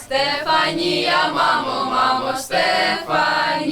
Стефанія, мамо, мамо, Стефанія,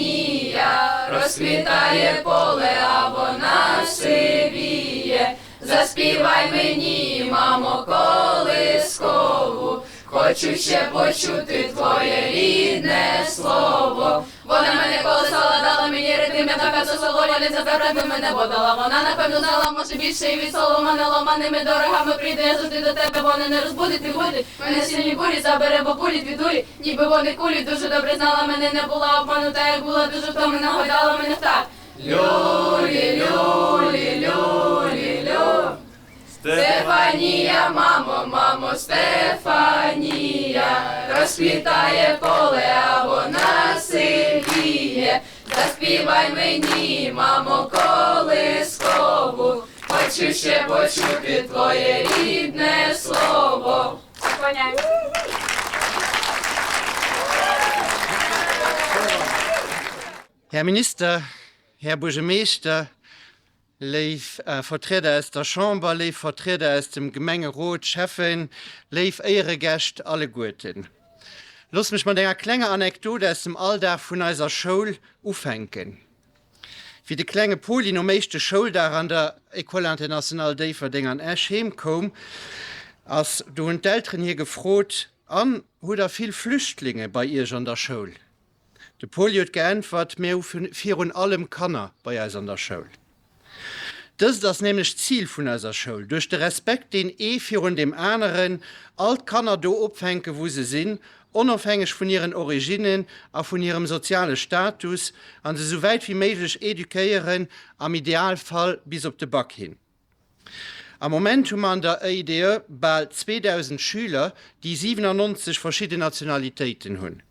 розквітає поле, а вона сивіє. Заспівай мені, мамо, колискову, хочу ще почути твоє рідне слово. Вона мене колисала, дала мені ритм, я напевно солоня, не забрати мене бодала. Вона напевно знала, може більше і від соломана ломаними дорогами прийде, я завжди до тебе, вона не розбудить, не буде. Мене сильні бурі забере бабулі дві дурі, ніби вони кулі, дуже добре знала, мене не була обманута, як була дуже втомлена, гойдала мене так. Люлі, люлі, люлі, лю. Стефанія, мамо, мамо, Стефанія, розквітає поле, а вона сивіє. Заспівай мені, мамо, колискову, хочу ще почути твоє рідне слово. Här Minister, Här Buergermeeschter, léif Vertrieder aus der Chamber, léif Vertrieder aus dem Gemengerot, Schäffen, léif Éieregäscht alleguerten. Loosst mech mat enger klenger Anekdot aus dem Alldag vun eiser Schoul ufänken. Wéi de klenge Poli nom éischte Schouldag an der École Internationale Déifferdeng an Esch heem koum ass, do hunn d'Elteren hie gefrot, An, hutt der vill Flüchtlinge bei iech an der Schoul? De Poli huet geäntwert, Mir hu virun allem Kanner bei eis an der Schoul. Dëst ass nämlech d'Zil vun eiser Schoul, duerch de Respekt, deen ee virun deem aneren, all d'Kanner do opfänken, wou se sinn, onofhängeg vun hiren Originnen a vun hirem soziale Status, an se sou wäit wéi méiglech eduquéieren, am Idealfall bis op de Bac hin. Am Moment hu mer an der EIDE bal 2.000 Schüler, déi 97 verschidden Nationalitéiten hunn.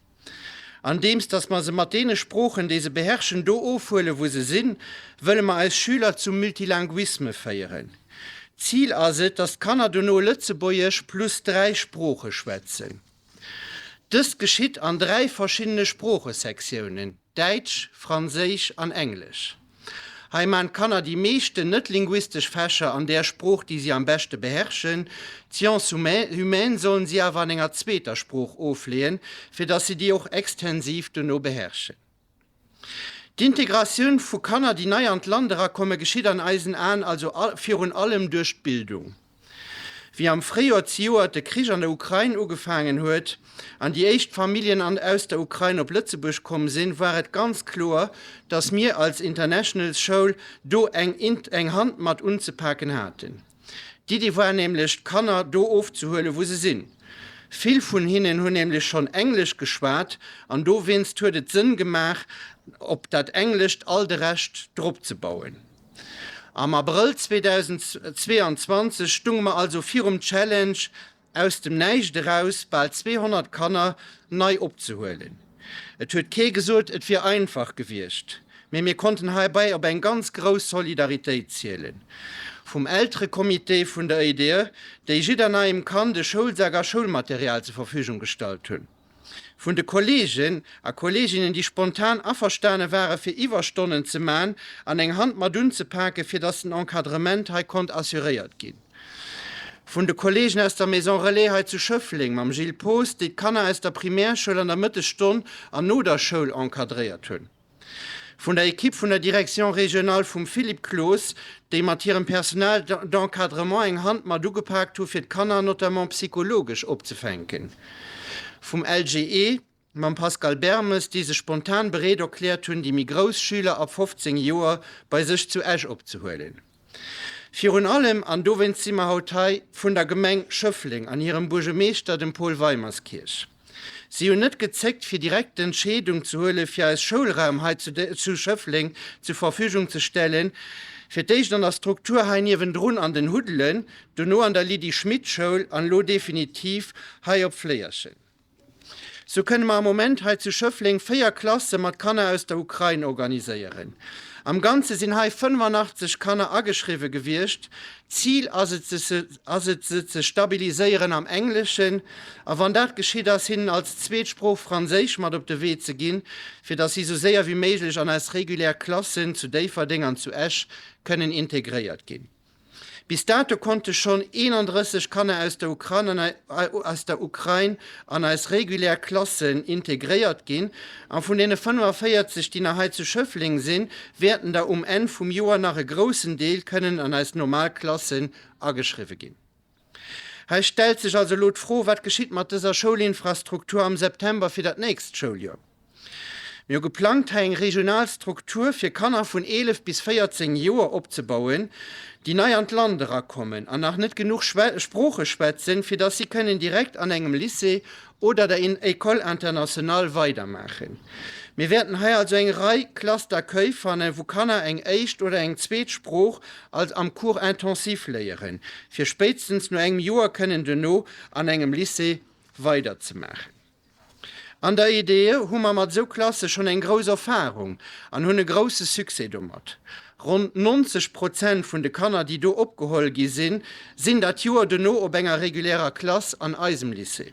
Andeems dass mer se mat deene Sproochen, déi se beherrschen, do ofhuelen, wou se sinn, wëlle mer eis Schüler zum Multilinguisme féieren. D'Zil ass et, dass d'Kanner dono Lëtzebuergesch plus 3 Sprooche schwätzen. Dëst geschitt an 3 verschiddene Sproochesektiounen. Däitsch, Franséisch an Englesch. Hei maan d'Kanner déi meeschten net-linguistesch Fächer an där Sprooch, déi si am beschte beherrschen. D'Sciences humaines sollen si awer an enger zweeter Sprooch ofleeën, fir dass si déi och extensiv dono beherrschen. D'Integratioun vu Kanner, déi nei an d'Land erakommen, geschitt an eisen Aen also virun allem duerch d'Bildung. Wéi am Fréijoer zejoert de Krich an der Ukrain ugefaangen huet an déi éischt Familljen an aus der Ukrain op Lëtzebuerg komm sinn, war et ganz kloer, dass mir als International Schoul do eng eng Hand mat unzepaken haten. D'Iddi war nämlech, d'Kanner do ofzehuelen, wou se sinn. Vill vun hinnen hunn nämlech schonn Englesch geschwat an dowéinst huet et Sënn gemaach, op dat Englescht all de Rescht dropzebauen. Am Abrëll 2022 stunge mer also virum Challenge, aus dem Näischt eraus bal 200 Kanner nei opzehuelen. Et huet kee gesot, et wier einfach gewiescht, mee mir konnten heibäi op eng ganz grouss Solidaritéit zielen. Vum Elterecomité vun der EIDE, déi jidder neiem Kand e Schoulsak a Schoulmaterial zur Verfügung gestallt hunn. Vun de Kollegen a Kolleginnen, déi spontan averstane ware fir Iwwerstonnen ze man an eng Hand mat unzepake fir dass den Encadrement hei konnt assuréiert ginn. Vun de Kollegen aus der Maison Relais hei zu Schëffleng mam Gilles Poos, déi d'Kanner aus der Primärschoul an der Mëttesstonn an no der Schoul encadréiert hunn. Vun der Equipe vun der Direction régionale vum Philippe Cloos, déi mat hirem Personnel d'encadrement eng Hand mat ugepaakt hu fir d'Kanner notamment psychologesch opzefänken. Vum LGE mam Pascal Bermes, déi sech spontan bereet erkläert hunn, déi méi grouss Schüler ab 15 Joer bei sech zu Esch opzehuelen. Virun allem, an dowéinst si mer haut hei, vun der Gemeng Schëffleng an hirem Buergemeeschter, dem Paul Weimerskirch. Si hunn net gezéckt, fir direkt d'Entscheedung ze huelen, fir eis Schoulraum hei zu Schëffleng zur Verfügung ze stellen, fir d'éischt an der Struktur hei niewendrun an den Huddelen, dono an der Lydie Schmit Schoul an elo definitiv hei op Fléierchen. Sou kënne mer am Moment hei zu Schëffleng 4 Klasse mat Kanner aus der Ukrain organiséieren. Am Ganze sinn hei 85 Kanner ageschriwwe gewiescht. D'Zil ass et, ass et se ze stabiliséieren am Engleschen a wann dat geschitt ass, hinnen als zweet Sprooch Franséisch mat op de Wee ze ginn, fir datt si sou séier wéi méiglech an eis regulär Klassen zu Déifferdeng an zu Esch kënnen integréiert ginn. Bis dato konnte schonn 31 Kanner aus der Ukraine aus der Ukrain an eis regulär Klassen integréiert ginn a vun deene 45, déi nach hei zu Schëffleng sinn, wäerten der um Enn vum Joer nach e groussen Deel kënnen an eis normal Klassen ageschriwwe ginn. Hei stellt sech also elo d'Fro, Wat geschitt mat dëser Schoulinfrastruktur am September fir dat nächst Schouljoer? Mir hu geplangt, hei eng regional Struktur fir Kanner vun 11 bis 14 Joer opzebauen, déi nei an d'Land erakommen an nach net genuch Sprooche schwätzen, fir dass si kënnen direkt an engem Lycée oder der École internationale weidermaachen. Mir wäerten hei also eng Rei Classes d'accueil fannen, wou Kanner eng éischt oder eng zweet Sprooch als am Cours intensif léieren, fir spéitstens no engem Joer kënnen duerno an engem Lycée weiderzemaachen. An der EDE hu mer mat esou Klasse schonn eng grouss Erfahrung an hunn e grousse Succès domat. Ronn 90 Prozent vun de Kanner, déi do opgeholl gi sinn, sinn dat Joer dono op enger regulärer Klass an eisem Lycée.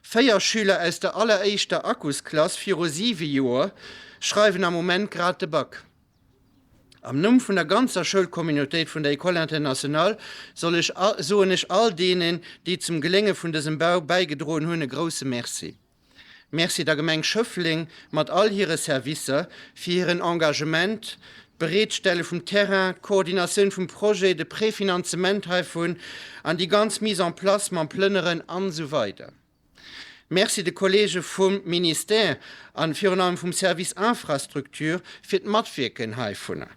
4 Schüler aus der alleréischter Akkusklass viru 7 Joer schreiwen am Moment grad de Bac. Am Numm vun der ganzer Schoulcommunautéit vun der École Internationale soll ech soen ech all deenen, déi zum Gelénge vun dësem Bau bäigedroen hunn, e grousse Merci. Merci der Gemeng Schëffleng mat all hire Servicer fir hiren Engagement, d'Bereetstelle vum Terrain, d'Koordinatioun vum Projet, de Préfinanzement heivun an déi ganz Mise en place mam Plënneren an esou weider. Merci de Kollege vum Ministère an virun allem vum Service Infrastructure fir d'Matwierken heivunner.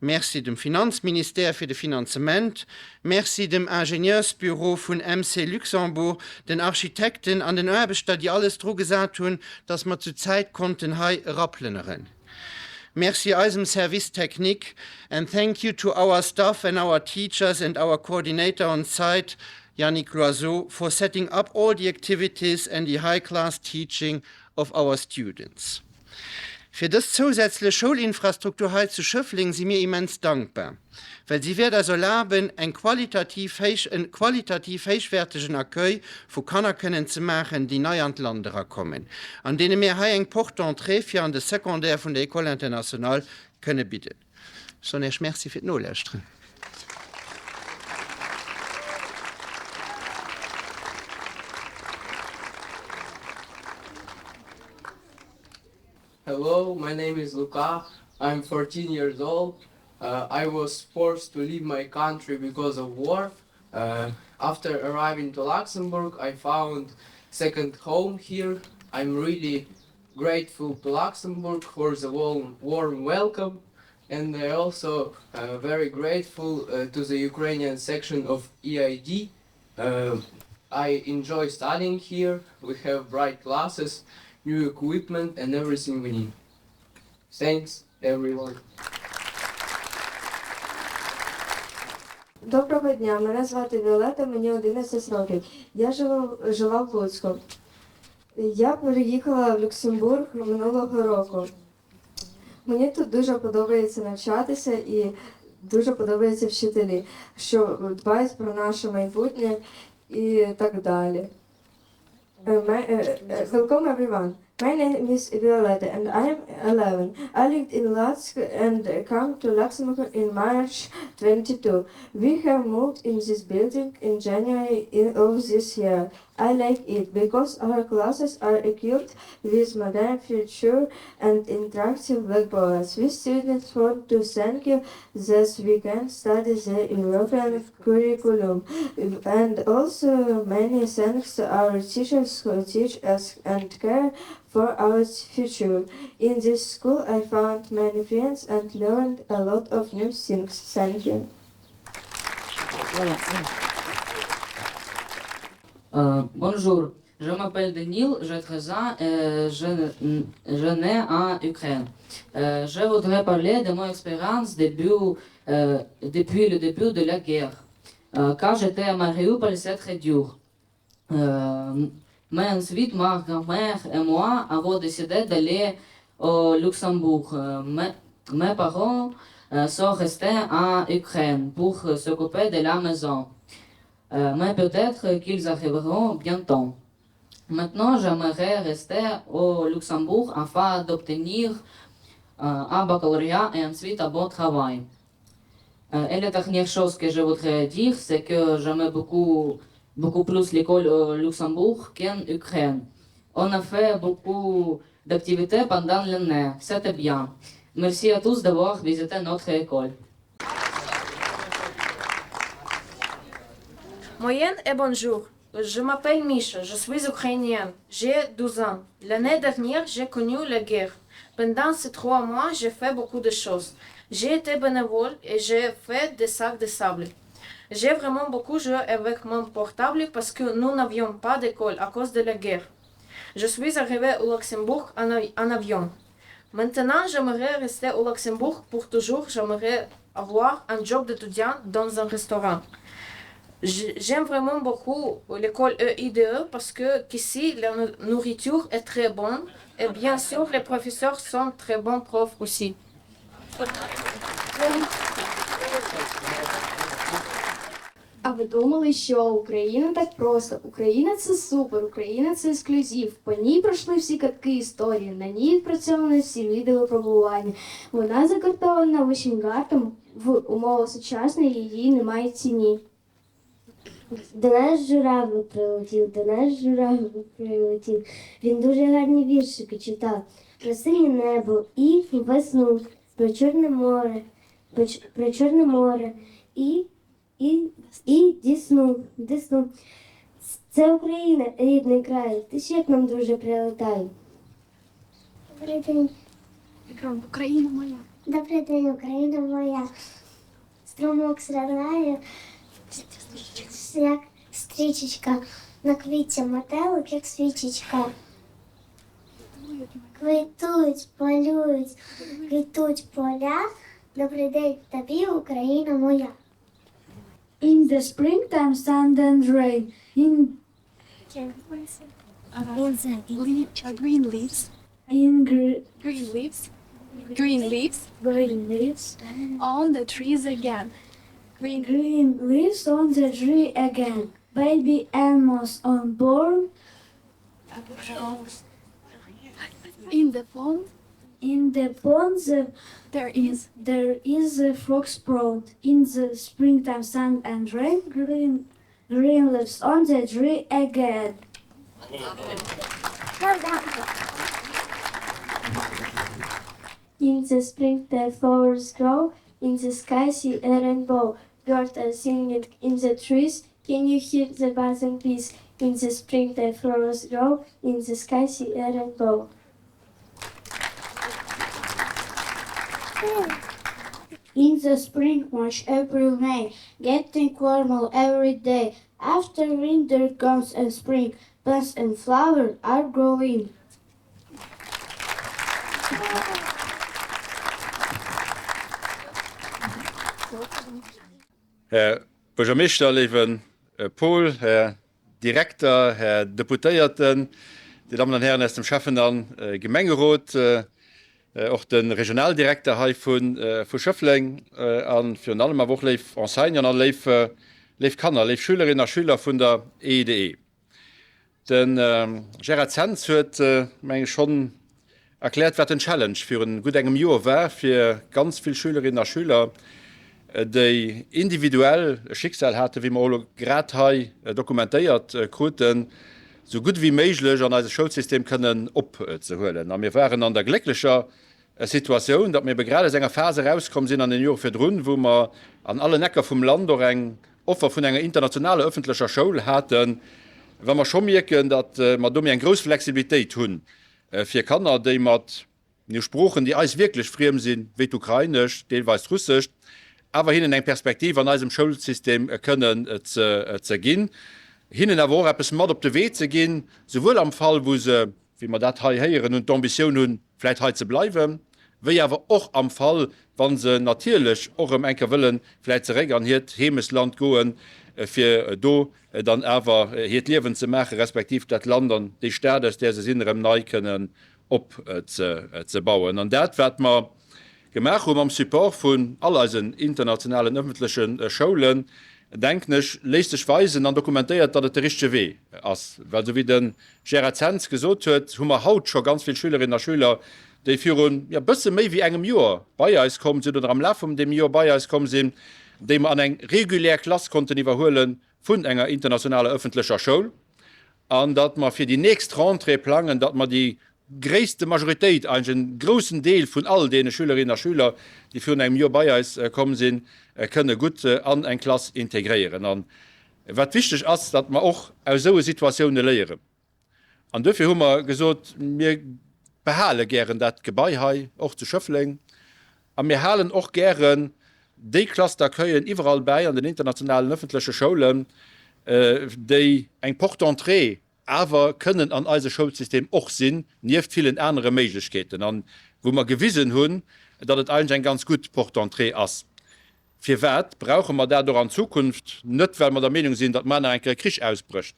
Merci dem Finanzministère fir de Finanzement. Merci dem Ingenieursbüro vun MC Luxembourg, den Architekten an den Aarbechter, déi alles dru gesat hunn, dass mer zu Zäit konnten hei eraplënneren. Merci eisem Service technique and thank you to our staff and our teachers and our coordinator on site, Yannick Loiseau, for setting up all the activities and the high class teaching of our students. Fir dës zousätzlech Schoulinfrastruktur hei zu Schëffleng si mir immens dankbar, well si wäert eis erlaben, eng qualitativ héich, en qualitativ héichwäertegen Accueil vu Kanner kënnen ze maachen, déi nei an d'Land erakommen, an deene mir hei eng Porte d'entrée fir an de Secondaire vun der École internationale kënne bidden. Ech soen Iech Merci fir d'Nolauschteren. Hello, my name is Luca. I'm 14 years old. Uh, I was forced to leave my country because of war. Uh, after arriving to Luxembourg, I found second home here. I'm really grateful to Luxembourg for the warm, warm welcome and I also uh, very grateful uh, to the Ukrainian section of EID. Uh, I enjoy studying here. We have bright classes, new equipment and everything we need. Thanks everyone. Доброго дня, мене звати Віолета, мені 11 років. Я живу, жила в Луцьку. Я переїхала в Люксембург минулого року. Мені тут дуже подобається навчатися і дуже подобаються вчителі, що дбають про наше майбутнє і так далі. Welcome everyone. My name is Violetta and I am 11. I lived in Lutsk and come to Luxembourg in March 22. We have moved in this building in January of this year. I like it because our classes are equipped with modern feature and interactive blackboards. We students want to thank you that we can study the European curriculum. And also many thanks to our teachers who teach us and care for our future. In this school I found many friends and learned a lot of new things. Thank you. Euh, bonjour, je m'appelle Daniil, j'ai 13 ans et je, je nais en Ukraine. Euh, je voudrais parler de mon expérience début, euh, depuis le début de la guerre. Euh, quand j'étais à Mariupol, c'est très dur. Euh, mais ensuite, ma grand-mère et moi avons décidé d'aller au Luxembourg. Euh, mes, mes parents euh, sont restés en Ukraine pour s'occuper de la maison. Euh, mais peut-être qu'ils arriveront bientôt. Maintenant, j'aimerais rester au Luxembourg afin d'obtenir euh, un baccalauréat et ensuite un bon travail. Et la dernière chose que je voudrais dire, c'est que j'aime beaucoup, beaucoup plus l'école au Luxembourg qu'en Ukraine. On a fait beaucoup d'activités pendant l'année. C'était bien. Merci à tous d'avoir visité notre école. Moyenne et bonjour. Je m'appelle Misha, je suis ukrainienne. J'ai 12 ans. L'année dernière, j'ai connu la guerre. Pendant ces trois mois, j'ai fait beaucoup de choses. J'ai été bénévole et j'ai fait des sacs de sable. J'ai vraiment beaucoup joué avec mon portable parce que nous n'avions pas d'école à cause de la guerre. Je suis arrivée au Luxembourg en, en avion. Maintenant, j'aimerais rester au Luxembourg pour toujours. J'aimerais avoir un job d'étudiant dans un restaurant. J'aime vraiment beaucoup l'école EIDE parce que qu'ici, la nourriture est très bonne et bien sûr, les professeurs sont très bons profs aussi. А ви думали, що Україна так просто? Україна це супер, Україна це ексклюзив. По ній пройшли всі катки історії, на ній відпрацьовано всі види випробування. Вона закартована вищим гартом, в умовах сучасної її немає ціні. До нас журавлик прилетів, до нас журавлик прилетів. Він дуже гарні віршики читав про синє небо і весну, про Чорне море, про, про Чорне море і, і, і Дісну, Десну. Це Україна, рідний край. Ти ще як нам дуже прилетай. Добрий день. Україна моя. Добрий день, Україна моя. Струмок срагає, як стрічечка, на квітці метелик, як свічечка. Квітують, полюють, квітуть поля. Добрий день тобі, Україна моя. In the springtime, sun and rain. In green leaves. in gr- Green leaves. Green leaves green leaves. on the trees again. Green green leaves on the tree again. Baby animals on board. In the pond In the pond the, there is there is a frog sprout. In the springtime sun and rain, green green leaves on the tree again. In the spring the flowers grow, in the sky see a rainbow. Birds are singing in the trees, can you hear the buzzing bees? In the spring the flowers grow, in the sky see a rainbow. In the spring, March, April, May, getting warmer every day. After winter comes and spring, plants and flowers are growing. Här Buergermeeschter, léiwe Paul, Här Direkter, Här Deputéierten, Dir Dammen an Hären aus dem Schäffen a Gemengerot, och de Regionaldirekter hei vu Schëffleng a virun allem awer och léif Enseignanten a léif Kanner, léif Schülerinnen a Schüler vun der EIDE. De Gérard Zens huet, meng ech, schonn erkläert, wat den Challenge virun gutt engem Joer war fir ganz vill Schülerinnen a Schüler, déi individuell e Schicksal haten, wéi mer och elo grad hei dokumentéiert kruten, esou gutt ewéi méiglech an eise Schoulsystem kënnen opzehuelen. A mir waren an der glécklecher Situatioun, datt mir ebe grad aus enger Phas erauskomm sinn an den Jore virdrun, wou mer an allen Ecker vum Land och eng Offer vun enger internationaler öffentlecher Schoul haten, wa mer scho mierken, datt mer do méi eng grouss Flexibilitéit hu fir Kanner, déi mat Sproochen, déi eis wierklech friem sinn, wéi d'Ukrainescht, deelweis d'Russescht, awer hinnen eng Perspektiv an eisem Schoulsystem kënnen ze ginn, hinnen awer och eppes mat op de Wee ze ginn, souwuel am Fall, wou se wéi mer dat hei héieren hunn, d'Ambitioun hunn, vläicht hei ze bleiwen, wéi awer och am Fall, wa se natierlech och erëm eng Kéier wëlle vläicht zeréck an hiert Heemechtsland goen, fir do dann awer hiert Liewen ze maachen, respektiv dat Land an déi Stad, aus där se sinn, erëm nei kënnen opzebauen. An dat, wat mer gemaach hu mam Support vun all eisen internationalen ëffentleche Schoulen, denken ech, léisst sech weisen an dokumentéiert, datt et de richtege Wee ass. Well esou wéi de Gérard Zens gesot huet, hu mer haut scho ganz vill Schülerinnen a Schüler, déi virun, jo, bësse méi wéi engem Joer bei eis komm sinn oder am Laf vum deem Joer bei eis komm sinn. déi mer an eng regulär Klass konnten iwwerhuele vun enger internationaler ëffentlecher Schoul, an datt mer fir déi nächst Rentrée plangen, datt mer déi gréisste Majoritéit, eigentlech en groussen Deel vun all deene Schülerinnen a Schüler, déi virun engem Joer bei eis komm sinn, kënne gutt an eng Klass integréieren. An wat wichteg ass, datt mer och aus esou Situatioune léieren. An duerfir hu mer gesot, mir behale gären dat Gebai hei, och zu Schëffleng, a mir halen och gären déi Classes d'accueillen iwwerall bäi an den internationalen öffentleche Schoulen, déi eng Porte d'entrée awer kënnen an eise Schoulsystem och sinn, nieft villen anere Méiglechkeeten, a wou mer gewisen hunn, datt et eigentlech eng ganz gutt Porte d'entrée ass. Firwat brauche mer dat och an Zukunft? Net well mer der Meenung sinn, datt mar nach eng Kéier e Krich ausbrécht,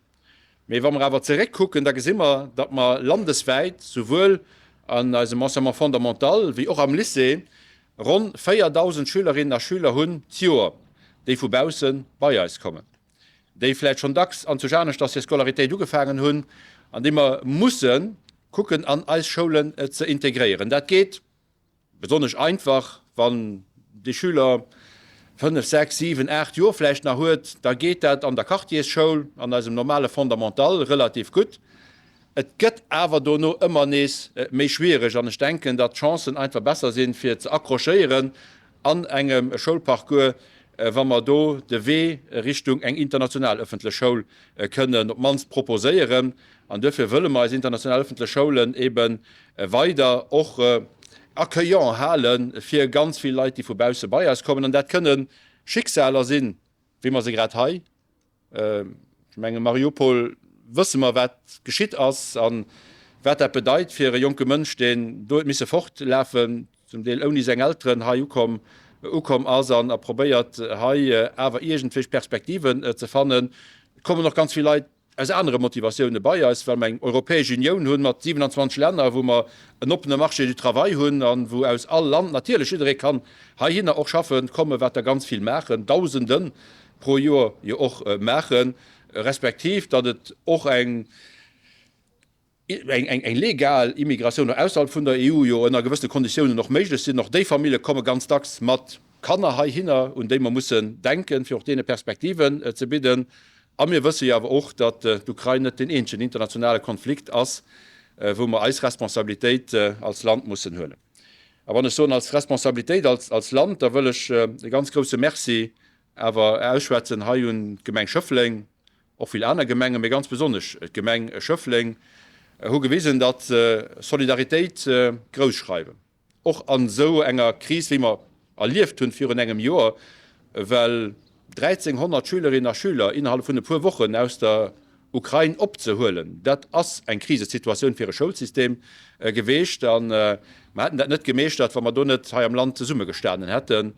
mee wa mer awer zeréckkucken, da gesi mer, datt mer landeswäit, souwuel an eisem Enseignement fondamental wéi och am Lycée, ronn 4.000 Schülerinnen a Schüler hunn d'Joer, déi vu bausse bei eis kommen, déi vläicht schonn dacks anzousch aneschters hir Scolaritéit ugefaangen hunn an déi mer musse kucken an eis Schoulen ze integréieren. Dat geet Besonnesch einfach, wann de Schüler 5, 6, 7, 8 Joer vläicht nach huet, da geet dat an der Quartiersschoul, an eisem normale Fondamental relativ gutt. Et gëtt awer dono ëmmer nees méi schwiereg an ech denken, datt d'Chancen einfach besser sinn, fir ze accrochéieren an engem Schoulparcours, wa mer do de Wee Richtung eng international ëffentlech Schoul kënnen op d'mannst proposéieren. An duerfir wëlle mer eis international ëffentlech Schoulen ebe weider och accueillant hale fir ganz vill Leit, déi vu bausse bei eis kommen. An dat kënne Schicksaler sinn, wéi mer se grad hei, ech menge Mariupol, wësse mer, wat geschitt ass a wat dat bedeit fir e jonke Mënsch, deen do huet misse fortlafen, zum Deel ouni seng Elteren hei ukomm ukomm ass an a probéiert hei awer iergendwéi Perspektiven ze fannen. Et kommen och ganz vill Leit aus anere Motivatioune bei eis, well mer eng Europäesch Unioun hunn mat 27 Länner, wou mer en oppene Marché du travail hunn a wou aus all Land natierlech jidderee kann heihinner och schaffe kommen, wat der ganz vill maachen, Dausende pro Joer jo och maachen, respektiv datt et och eng eng legal Immigratioun och ausserhalb vun der EU jo ënner gewëssene Konditiounen och méiglech sinn. Och déi Famillje komme ganz dacks mat Kanner heihinner, un déi mer mussen denken, fir och deene Perspektiven ze bidden. A mir wësse jo awer och, datt d'Ukrain net deen eenzegen internationale Konflikt ass, wou mer eis Responsabilitéit als Land mussen huelen. A wann ech soen als Responsabilitéit als Land, da wëll ech e ganz grouse Merci awer ausschwätzen hei un d'Gemeng Schëffleng, Och vill aner Gemengen, mee ganz besonnesch d'Gemeng Schëffleng, hu gewisen, datt se Solidaritéit grouss schreiwen, och an esou enger Kris, wéi mer erlieft hunn virun engem Joer, well 1.300 Schülerinnen a Schüler innerhalb vun e puer Wochen aus der Ukrain opzehuelen, dat ass eng Krisesituatioun fir e Schoulsystem geweecht. A mer hätten dat net gemeeschtert, wa mer do net hei am Land zesummegestanen hätten.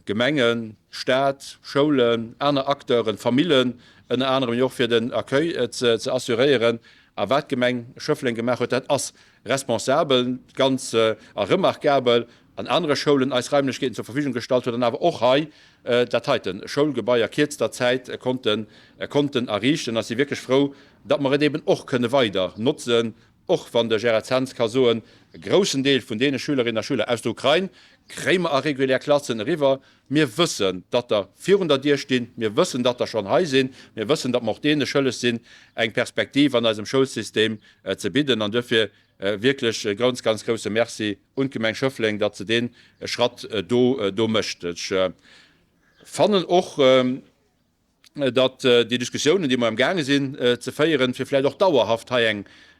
Gemengen, Staat, Schoulen, aner Acteuren, Famillen ënner anerem jo och fir den Accueil ze assuréieren. A wat d'Gemeng Schëffleng gemaach huet, dat ass responsabel, ganz a remarkabel, an anere Schoulen eis Raimlechkeeten zur Verfügung gestallt huet an awer och hei dat heite Schoulgebai a kierzter Zäit konnten konnten erriichten. A si wierklech frou, datt mer et eben och kënne weider notzen, Och wann de Gérard Zens ka soen, e groussen Deel vun deene Schülerinnen a Schüler aus der Ukrain kréie mer a regulär Klassen eriwwer, mir wëssen, datt der virun der Dier stinn, mir wëssen, datt der schonn hei sinn, mir wëssen, datt mer och deene schëlleg sinn, eng Perspektiv an eisem Schoulsystem ze bidden. An duerfir wierklech e ganz, ganz grousse Merci un d'Gemeng Schëffleng, datt se dee Schratt do do mécht. Ech fannen och, datt déi Diskussiounen, déi mer amgaange sinn ze féieren, fir vläicht och dauerhaft hei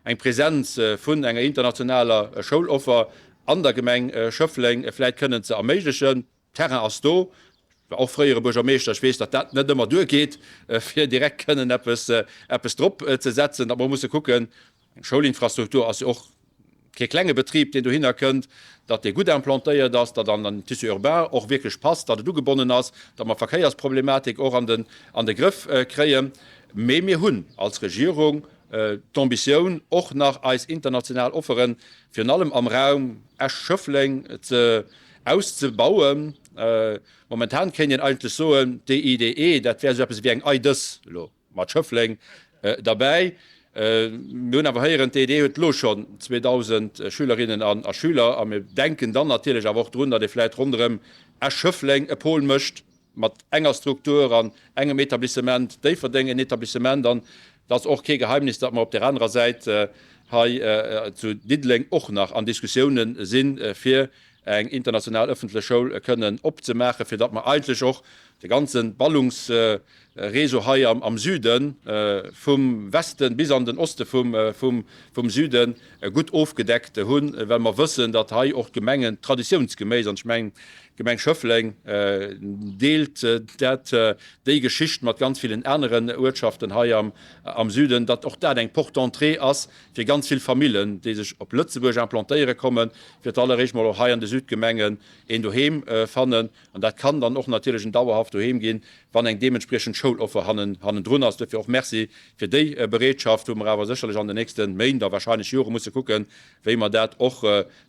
eng Präsenz vun enger internationaler Schouloffer an der Gemeng Schëffleng vläicht kënnen ze erméiglechen. Terrain ass do. Ech war och fréiere Buergermeeschter, ech weess, datt dat net ëmmer duergeet, fir direkt kënnen eppes drop ze setzen, datt mer musse kucken, Eng Schoulinfrastruktur ass jo och kee klenge Betrib, deen dohinner kënnt, datt dee gutt implantéiert ass, datt an den Tissu urbain och wierklech passt, datt et ugebonnen ass, datt mer d'Verkéiersproblematik och an den an de Grëff kréien. Mee mir hunn als Regierung d'Ambitioun, och nach eis international Offeren, virun allem am Raum Esch-Schëffleng, ze auszebauen. Momentan kéint een eigentlech soen, d'EIDE, dat wär esou eppes ewéi eng EIDES elo. Mat Schëffleng derbäi. Mir hunn awer héieren, d'EED huet elo schonn 2.000 Schülerinnen a Schüler. A mir denken dann natierlech awer och drun, datt ee vläicht ronderëm Esch-Schëffleng e Pôle mécht. mat enger Struktur an engem Etablissement, Déifferdeng en Etablissement. An et ass och kee Geheimnis, datt mer op där anerer Säit hei zu Diddeleng och nach an Diskussiounen sinn, fir eng international ëffentlech Schoul kënnen opzemaachen, fir datt mer eigentlech och de ganze Ballungsréseau hei am Süden, vum Westen bis an den Oste vum Süden, gutt ofgedeckt hunn, well mer wëssen, datt hei och d'Gemengen traditiounsgeméiss, an ech mengen, d'Gemeng Schëffleng deelt dat, déi Geschicht mat ganz villen aneren Uertschaften hei am Süden, datt och dat eng Porte d'entrée ass fir ganz vill Famillen, déi sech op Lëtzebuerg implantéiere kommen, fir d'alleréischt mol och hei an de Südgemengen een Doheem fannen. An dat kann dann och natierlech en dauerhaft Doheem ginn, wann eng deementspriechend Schouloffer hannendrun ass. Duerfir och Merci fir déi Bereetschaft, wou mer awer sécherlech an den nächste Méint a wahrscheinlech Jore musse kucken, wéi mer dat och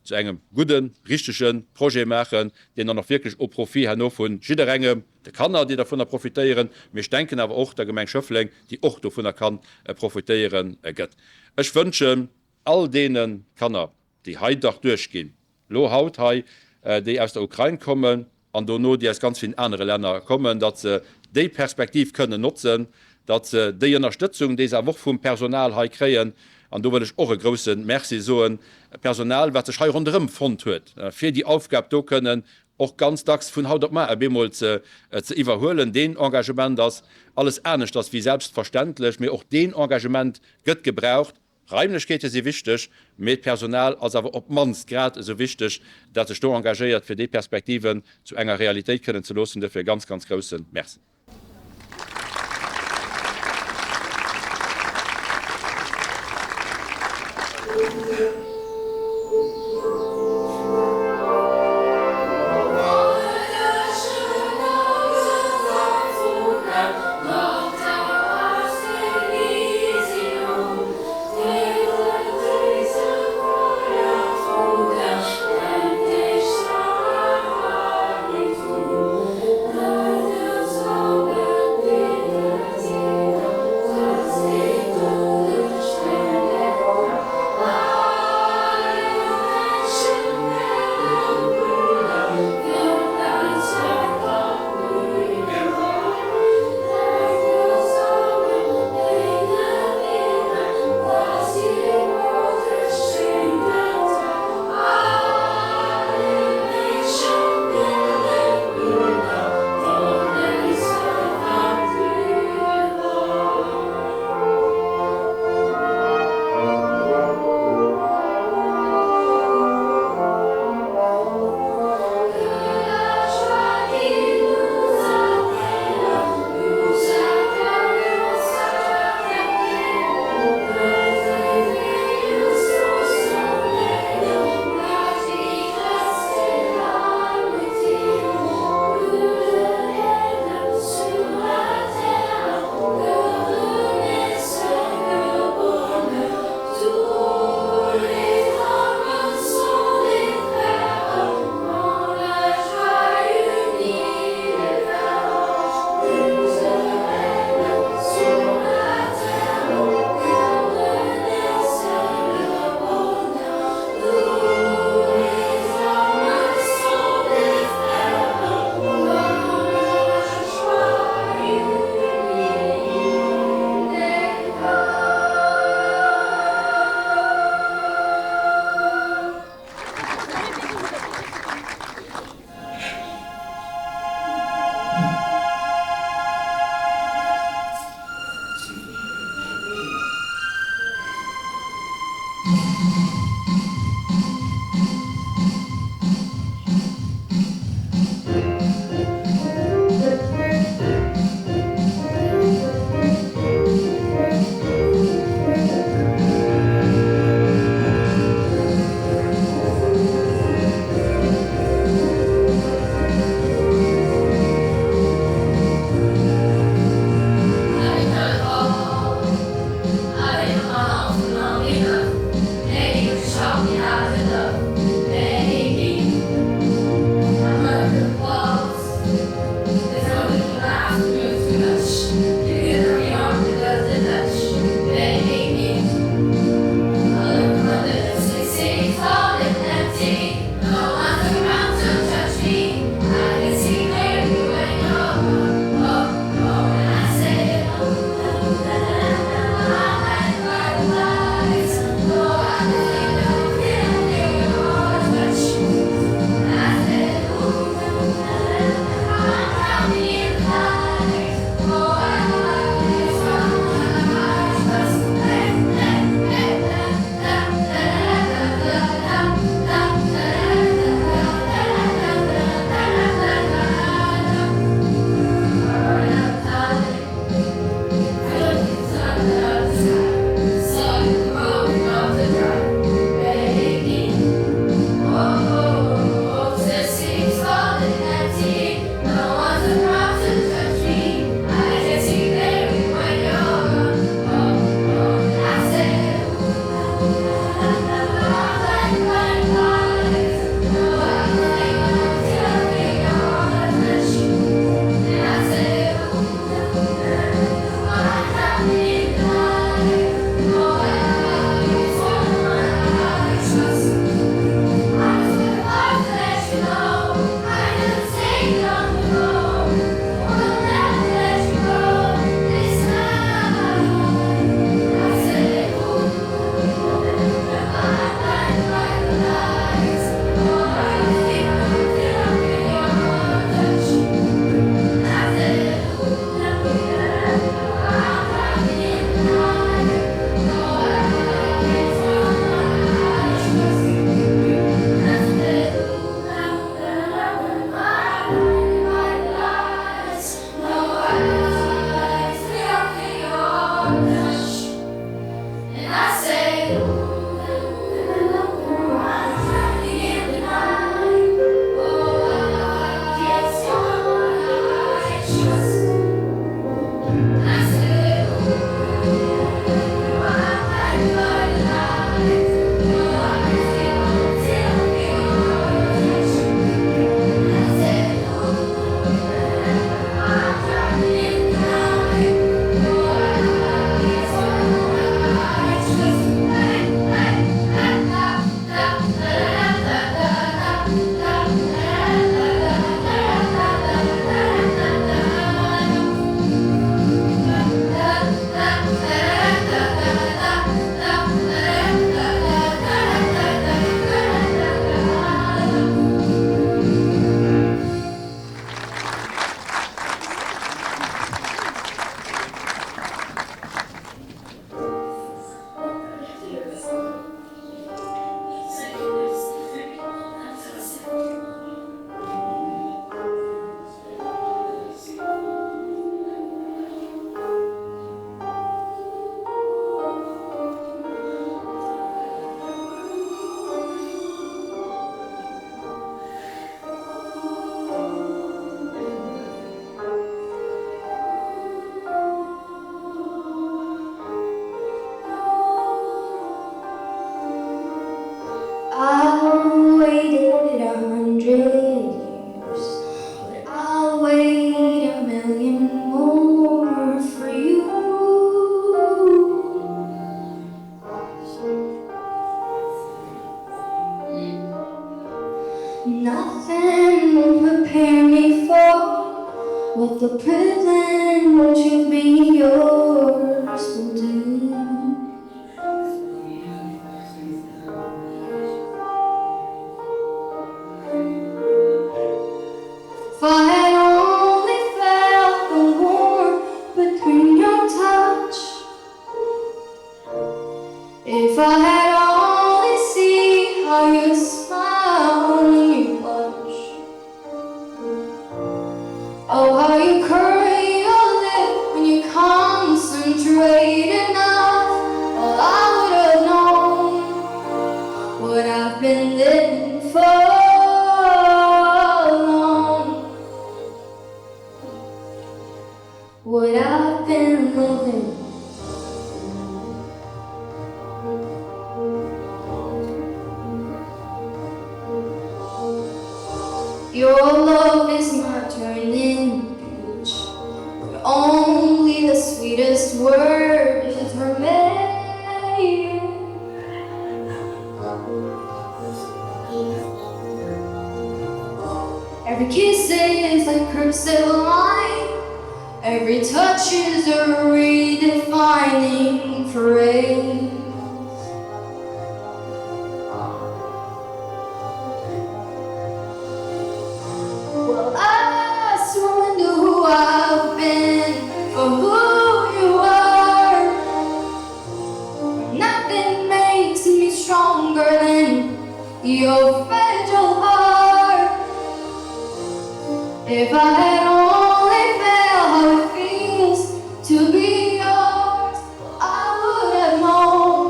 zu engem gudden, richtege Projet maachen, deen dann och wierklech au Profit herno vu jidderengem, de Kanner, déi dervunner profitéieren, mee ech denken awer och der Gemeng Schëffleng, déi och dovunner ka profitéieren, gëtt. Ech wënschen all deene Kanner, déi hei dach duerchginn, elo haut hei, déi aus der Ukrain kommen an dono déi aus ganz villen anere Länner kommen, datt se déi Perspektiv kënnen notzen, datt se déi Ënnerstëtzung, déi se awer och vum Personal hei kréien, an do wëll ech och e grouse Merci soen, Personal, wat sech hei ronderëm fonnt huet, fir déi Aufgab do kënnen och ganz dacks vun haut op mar e bemol ze iwwerhuelen. Deen Engagement ass alles aneschters wéi selbstverständlech, mee och deen Engagement gëtt gebraucht. Raimlechkeete si wichteg, mee d'Personal ass awer op d'mannst grad esou wichteg, dat sech do engagéiert, fir déi Perspektiven zu enger Realitéit kënnen ze loossen. Duerfir e ganz, ganz grousse Merci. Nothing will prepare me for what the privilege to be yours will do. If I had only felt the warmth between your touch If I had only seen how you smile when you blush Oh, how you curl your lip when you concentrate enough Well, I would have known what I've been living for long What I've been living Your love is my turning page Only the sweetest words remain Every kiss is like cursive line Every touch is a redefining phrase Well, I surrender who I've been for who you are Nothing makes me stronger than your fragile heart If I had only felt how it feels to be yours I would have known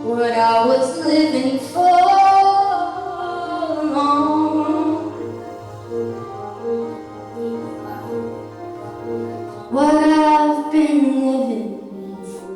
what I was living for long What I've been living for.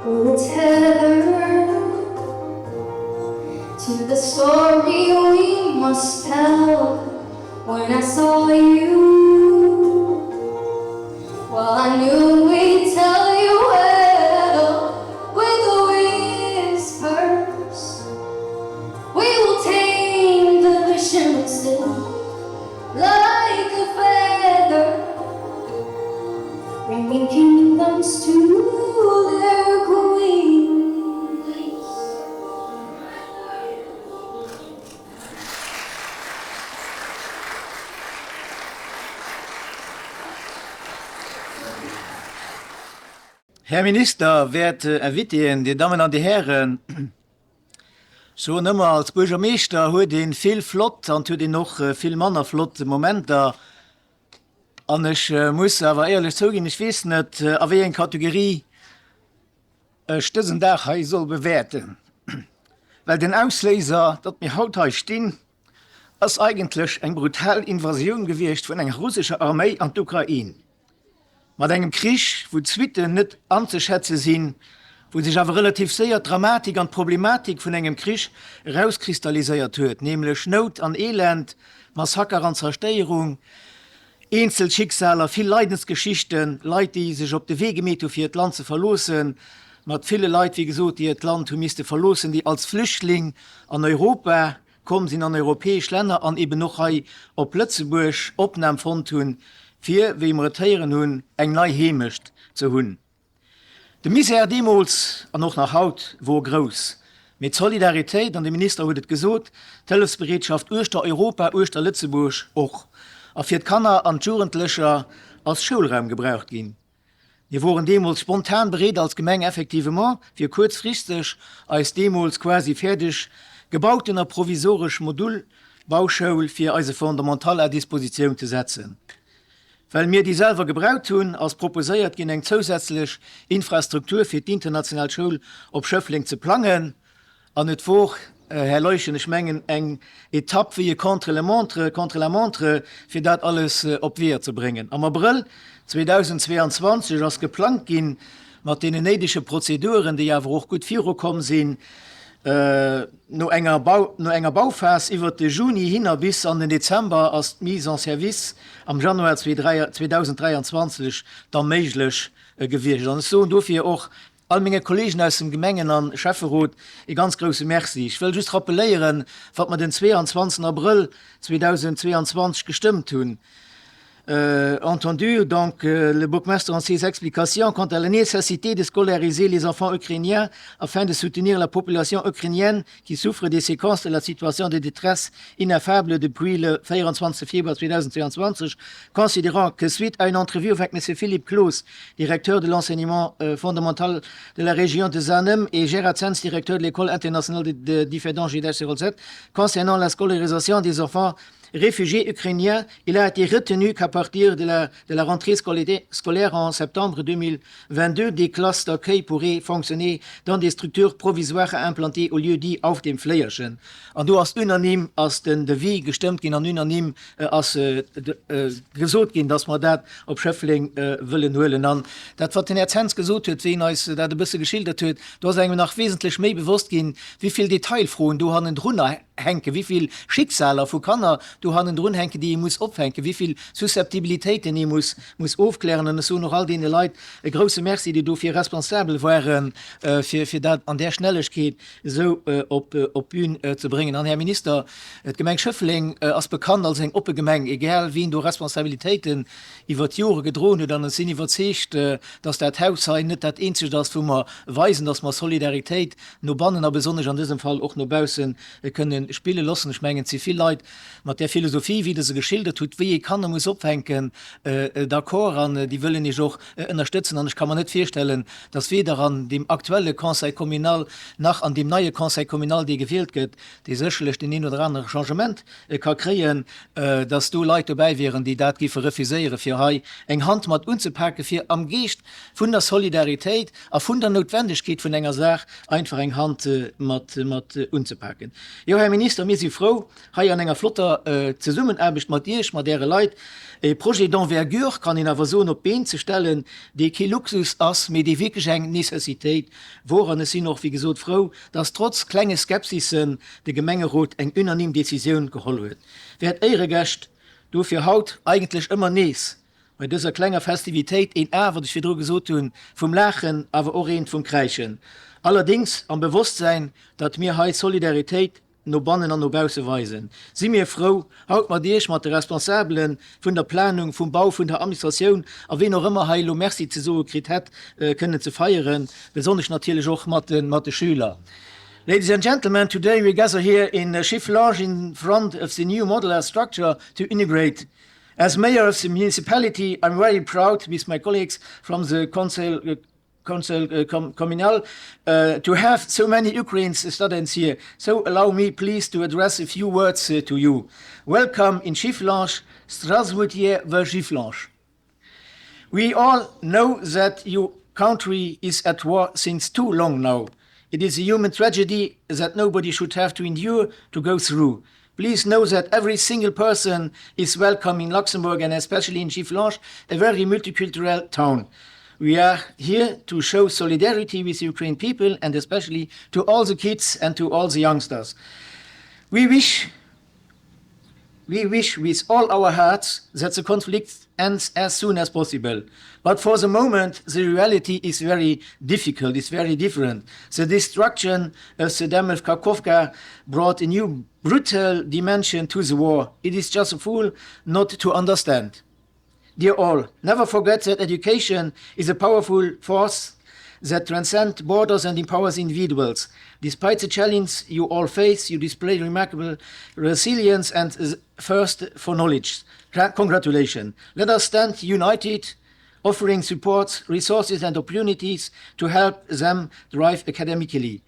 Well, it's tethered to the story we must tell when I saw you. Well, I knew we'd tell you well with the whispers. We will tame the vision still like a feather, bringing kingdoms to their queens. Här Minister, wäert Invitéen, Dir Dammen an Dir Hären, ech soen ëmmer, als Buergermeeschter huet ee vill flott an et huet een och vill manner flott Momenter. An ech muss awer éierlech zouginn, ech weess net, a wéi eng Kategorie ech dësen Dag hei soll bewäerten, well den Ausléiser, datt mir haut hei stinn, ass eigentlech eng brutal Invasioun gewiescht vun enger russescher Arméi an d'Ukrain, mat engem Krich, wou d'Suitten net anzeschätze sinn, wou sech awer relativ séier d'Dramatik an d'Problematik vun engem Krich erauskristalliséiert huet, nämlech Nout an Elend, Massaker an Zerstéierung, Eenzel Schicksaler, vill Leidensgeschichten, Leit, déi sech op de Wee gemeet hu fir hiert Land ze verloossen, mat ville Leit, wéi gesot, déi hiert Land hu misste verloossen, déi als Flüchtling an Europa komm sinn, an europäesch Länner an eben och hei op Lëtzebuerg Opnam fonnt hunn, fir, wéi mer et héieren hunn, eng nei Heemecht ze hunn. De Misär deemools an och nach haut wor grouss, mee d'Solidaritéit, an de Minister huet et gesot, d'Hëllefsbereetschaft uechter Europa, uechter Lëtzebuerg och. A fir d'Kanner an d'Jugendlecher ass Schoulraum gebraucht ginn. Mir woren deemools spontan bereet als Gemeng effectivement fir kuerzfristeg eis deemools quasi fäerdeg gebauten a provisoresch Modulbauschoul fir eise Fondamental à Dispositioun ze setzen. Well mir déi selwer gebraut hunn, ass proposéiert ginn, eng zousätzlech Infrastruktur fir d'international Schoul op Schëffleng ze plangen. An et wor. Här Leuschen, ech mengen, eng Etapp wéi e Contre-le-montre, contre-la-montre, fir dat alles op d'Weeër ze bréngen. Am Abrëll 2022 ass geplangt ginn, mat deenen néidege Prozeduren, déi awer och gutt virukomm sinn, no enger Bau, no enger Bauphas iwwert de Juni hinner bis an den Dezember ass d'Mise en service am Januar 2023 da méiglech gewiescht. An ech soen dofir och all menge Kollegen aus dem Gemengen a Schäfferot e ganz grouse Merci. Ech wëll just rappeléieren, wat mer den 22 Abrëll 2022 gestëmmt hunn. Entendu donc le bourgmestre en ses explications quant à la nécessité de scolariser les enfants ukrainiens afin de soutenir la population ukrainienne qui souffre des séquences de la situation de détresse ineffable depuis le 24 février 2022, considérant que suite à une entrevue avec M. Philippe Claus, directeur de l'enseignement euh, fondamental de la région de Zanem et Gérard Sens, directeur de l'école internationale de, de Differdange 07, concernant la scolarisation des enfants réfugiés ukrainiens, il a été retenu qu'à partir de la, de la rentrée scolaire en septembre 2022, des classes d'accueil pourraient fonctionner dans des structures provisoires implantées au lieu dit auf dem Fléierchen. An do ass unanime ass den Devis gestëmmt ginn an unanime ass gesot ginn, dass mer dat op Schëffleng wëllen huelen. An dat, wat den Här Zens gesot huet, wéi en eis dat e bësse geschildert huet, do ass engem nach wesentlech méi bewosst ginn, wéi vill Detailfroen do hannendrunner hänken, wéi vill Schicksaler vu Kanner do hannendrun hänken, déi ee muss opfänken, wéi vill Susceptibilitéiten ee muss muss ofklären. An ech soen och all deene Leit e grouse Merci, déi dofir responsabel waren, fir fir dat an där Schnellegkeet esou op op d'Bün ze bréngen. An, Här Minister, d'Gemeng Schëffleng ass bekannt als eng oppe Gemeng, egal wien do Responsabilitéiten iwwert d'Jore gedroen huet. An ech sinn iwwerzeegt, dass dat Haus hei net dat eenzegt ass, wou mer weisen, dass mer Solidaritéit no bannen a besonnesch an dësem Fall och no bausse kënne spille loossen. Ech mengen, et si vill Leit mat där Philosophie, wéi Der se geschildert hutt, wéi ee Kanner muss opfänken, d'accord an déi wëllen Iech och ënnerstëtzen. An ech ka mer net virstellen, dass weder an deem aktuelle Conseil communal nach an deem neie Conseil communal, dee gewielt gëtt, dee sécherlech deen een oder anere Changement ka kréien, dass do Leit dobäi wieren, déi dat géife refuséieren, fir hei eng Hand mat unzepaken, fir am Geescht vun der Solidaritéit a vun der Noutwendegkeet vun enger Saach einfach eng Hand mat unzepaken. Jo, Här Minister, mir si frou, hei an enger flotter Zesummenaarbecht mat Iech, mat Äre Leit, e Projet d'envergure, kann een awer soen, op d'Been ze stellen, dee kee Luxus ass, mee dee wierklech eng Necessitéit wor. An ech sinn och, wéi gesot, frou, dass trotz klenge Skepsissen de Gemengerot eng unanime Decisioun geholl huet. Wäert Éieregäscht, dofir haut eigentlech ëmmer nees bei dëser klenger Festivitéit een A, wat ech virdru gesot hunn, vum Laachen, awer och eent vum Kräischen. Allerdéngs am Bewosstsäin, datt mir hei Solidaritéit no bannen an no bausse weisen, si mir frou, haut mat Iech, mat de Responsabele vun der Planung, vum Bau, vun der Administratioun a ween och ëmmer hei elo Merci ze soe kritt hätt, kënnen ze feieren, besonnesch natierlech och mat de Schüler. Ladies and gentlemen, today we gather here in Schifflange in front of the new modular structure to inaugurate. As mayor of the municipality, I'm very proud with my colleagues from the council Council uh, com Communal uh, to have so many Ukrainians students here. So allow me please to address a few words uh, to you. Welcome in Schifflange, Strasbourg, Schifflange. We all know that your country is at war since too long now. It is a human tragedy that nobody should have to endure to go through. Please know that every single person is welcome in Luxembourg and especially in Giflange, a very multicultural town. We are here to show solidarity with the Ukrainian people and especially to all the kids and to all the youngsters. We wish We wish with all our hearts that the conflict ends as soon as possible. But for the moment, the reality is very difficult, it's very different. The destruction of the dam of Kakhovka brought a new brutal dimension to the war. It is just a fool not to understand. Dear all, never forget that education is a powerful force that transcends borders and empowers individuals. Despite the challenge you all face, you display remarkable resilience and thirst for knowledge. Congratulations. Let us stand united, offering support, resources and opportunities to help them thrive academically.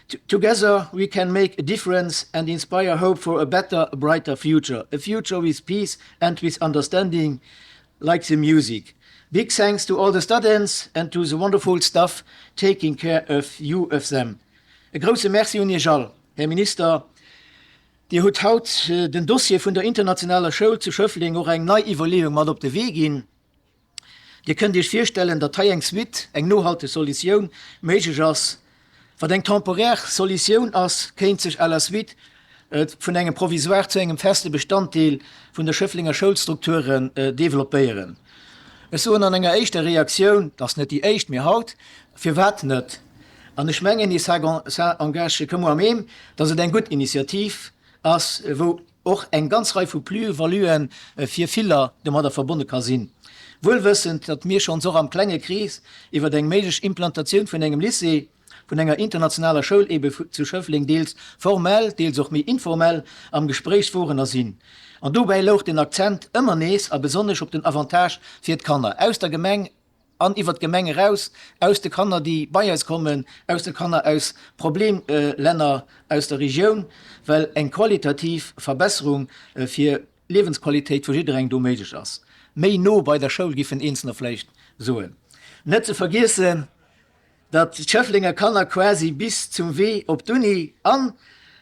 T together, we can make a difference and inspire hope for a better, a brighter future, a future with peace and with understanding, like the music. Big thanks to all the students and to the wonderful staff taking care of you of them. E grouse Merci un Iech all. Här Minister, Dir hutt haut den Dossier vun der internationaler Schoul zu Schëffleng och eng nei Iwwerleeung mat op de Wee ginn. Dir kënnt Iech virstellen, datt hei eng Suite, eng nohalteg Solutioun méiglech ass. Wat eng temporär Solutioun ass, kéint sech à la suite vun engem Provisoire zu engem feste Bestanddeel vun der Schëfflenger Schoulstrukturen developpéieren. Ech soen an enger éischter Reaktioun, et ass net déi éischt, mee haut, Firwat net? An ech mengen, et ça engage que moi-même, datt et eng gutt Initiativ ass, wou och eng ganz Rei vu Plus-valuen fir viller domadder verbonne ka sinn. Wuel wëssend, datt mir schonns och am klenge Krees iwwer eng méiglech Implantatioun vun engem Lycée, vun enger internationaler Schoul ebe zu Schëffleng deels formell, deels och méi informell am Gespréich woren a sinn. An dobäi louch den Akzent ëmmer nees a besonnesch op den Avantage fir d'Kanner aus der Gemeng an iwwer d'Gemeng eraus, aus de Kanner, déi bei eis kommen, aus de Kanner aus Problemlänner aus der Regioun, well eng qualitativ Verbesserung fir d'Liewensqualitéit vu jidderengem do méiglech ass. Méi no bei der Schoul, giffen Eenzelner vläicht soen. Net ze vergiessen, datt d'Schëfflenger Kanner quasi bis zum Wee op d'Uni an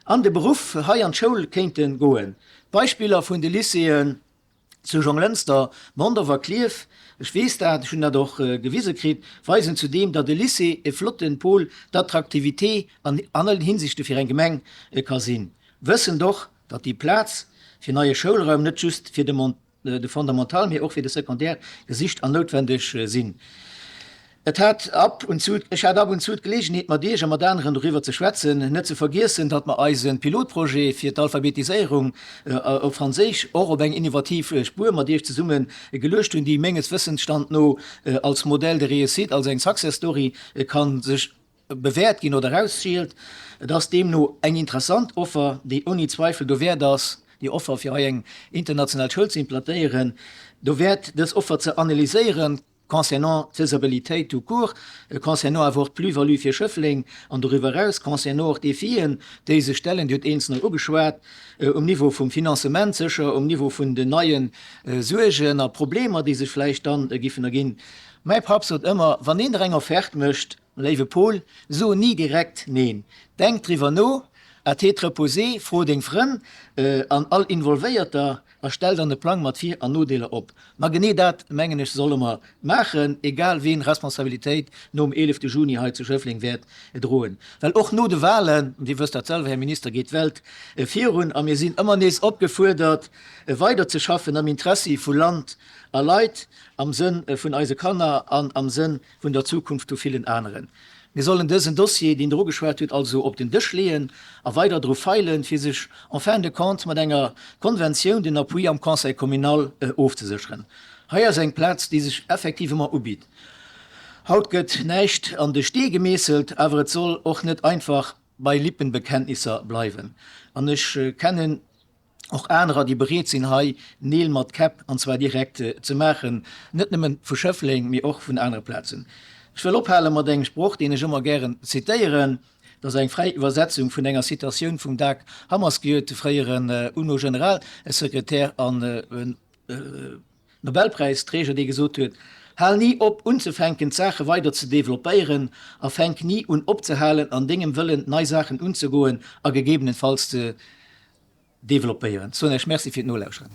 an de Beruff hei an d'Schoul kéinte goen. D'Beispiller vun de Lycéeën zu Jonglënster, Mondorf a Klierf, ech weess dat, ech hunn dat och gewise kritt, weisen zudeem, datt e Lycée e flotte Pôle d'attractivité an allen Hinsichte fir eng Gemeng ka sinn. Wëssend och, datt déi Plaz fir neie Schoulraum net just fir de de Fondamental, mee och fir de Secondaire gesicht an noutwendeg sinn. Et hat ab und zu, ech hat ab und zu d'Geleegenheet mat Iech a mat aneren doriwwer ze schwätzen. Net ze vergiessen, datt mer eise Pilotprojet fir d'Alphabetiséierung op Franséisch och op eng innovativ Spuer mat Iech zesumme geluecht hunn, déi menges Wëssensstand no als Modèle de réussite, als eng Success Story ka sech bewäert ginn oder erausschielt. Et ass deemno eng interessant Offer, déi ouni Zweifel dowäert ass, déi Offer fir hei eng international Schoul ze implantéieren, dowäert dës Offer ze analyséieren concernant d'Faisabilitéit tout court, concernant awer och d'Plus-value fir Schëffleng an doriwwer eraus, concernant och d'Defien, déi sech stellen, Dir hutt eenzelner ugeschwat, um Niveau vum Finanzement sécher, um Niveau vun den neie Suergen a Problemer, déi sech vläicht dann giffen erginn. Mäi Papp sot ëmmer, Wann een der eng Offerte mécht, Léiwe Paul, so ni direkt neen. Denk driwwer no, à tête reposée, fro deng Frënn an all Involvéierter a stell dann e Plang mat Vir an Nodeeler op. Ma genee dat, mengen ech, solle mer maachen, egal ween Responsabilitéit nom 11 Juni hei zu Schëffleng wäert droen. Well och no de Wahlen, Dir wësst dat selwer, Här Minister, geet d'Welt virun a mir sinn ëmmer nees opgefuerdert weiderzeschaffen am Interessi vu Land a Leit, am Sënn vun eise Kanner an am Sënn vun der Zukunft vu villen aneren. Mir sollen dësen Dossier, deen Der ugeschwat hutt, also op den Dësch leeën a weider dru feilen, fir sech en fin de compte mat enger Konventioun den Appui am Conseil communal ofzesécheren. Hei ass eng Plaz, déi sech effectivement ubitt. Haut gëtt näischt an de Stee gemeesselt, awer et soll och net einfach bei Lippenbekenntnisser bleiwen. An ech kennen och anerer, déi bereet sinn hei Neel mat Käpp, an zwar direkt, ze maachen, net nëmme vu Schëffleng, mee och vun anere Plazen. Ech wëll ophale mat engem Sproch, deen ech ëmmer gären zitéieren. Dat ass eng fräi Iwwersetzung vun enger Citatioun vum Dag Hammarskjöld, de fréieren UNO-Generalsekretär an Nobelpräisträger, dee gesot huet, Hal ni op unzefänken d'Saache weider ze developpéieren a fänk ni un opzehalen an dengem Wëllen nei Saachen unzegoen a gegebenenfalls ze developpéieren. Soen Iech Merci fir d'Nolauscheren.